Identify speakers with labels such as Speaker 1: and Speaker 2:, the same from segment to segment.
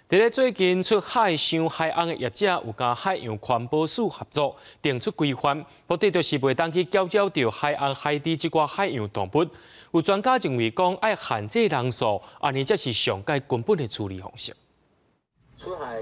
Speaker 1: 佇咧最近出海賞海鰪的業者有佮海洋環保署合作，定出規範，目的就是袂當去攪擾著海鰪、海豬這寡海洋動物。有專家認為講，愛限制人數，按呢才是上蓋根本的處理方式。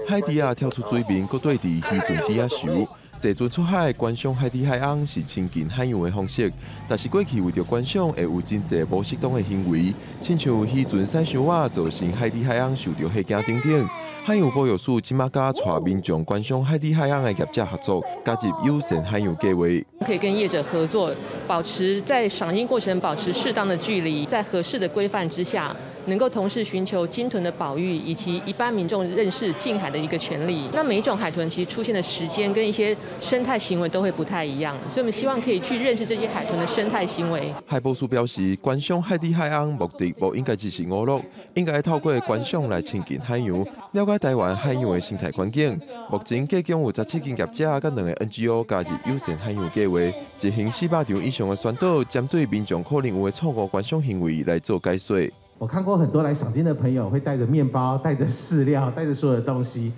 Speaker 2: 海豬仔跳出水面，閣綴佇漁船底仔泅。坐船出海觀賞海豬海鰪是親近海洋的方式，但是過去為著觀賞會有真濟無適當的行為，親像漁船駛傷倚，造成海豬海鰪受著嚇驚等等。海洋保育署這馬佮帶民眾觀賞海豬海鰪的業者合作，加入友善海洋計畫。
Speaker 3: 可以跟業者合作，保持在賞鯨過程保持適當的距離，在合適的規範之下，能夠同時尋求鯨豚的保育以及一般民眾認識近海的一個權利。那每一種海豚其實出現的時間跟一些生態行為都會不太一樣，所以我們希望可以去認識這些海豚的生態行為。
Speaker 2: 海保署表示，觀賞海豬海鰪目的無應該只是娛樂，應該透過觀賞來親近海洋，了解台灣海洋的生態環境。目前計共有17間業者佮兩个 NGO 加入友善海洋計劃，執行400場以上的宣導，針對民眾可能有的錯誤觀賞行為來做解說。
Speaker 4: 我看過很多來賞鯨的朋友會帶着麵包、帶着飼料、帶着所有的東西，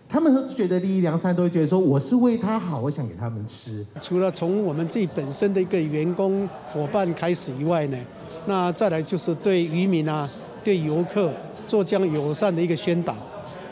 Speaker 4: 他們都覺得立意良善，都會覺得說我是為他好，我想給他們吃。
Speaker 5: 除了從我們自己本身的一個員工夥伴開始以外呢，那再來就是對漁民啊、對遊客做這樣友善的一個宣導，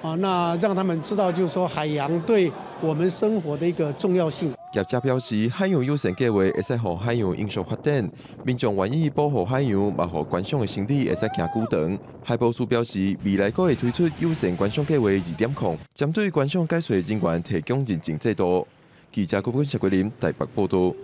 Speaker 5: 啊，那讓他們知道就是說海洋對我們生活的一個重要性。
Speaker 2: 業者表示，海洋友善計劃會使予海洋永續發展，民眾願意保護海洋，嘛予觀賞的生意會使行久長。海保署表示，未來閣會推出友善觀賞計劃2.0，針對觀賞解說人員提供認證制度。記者郭本石桂林台北報道。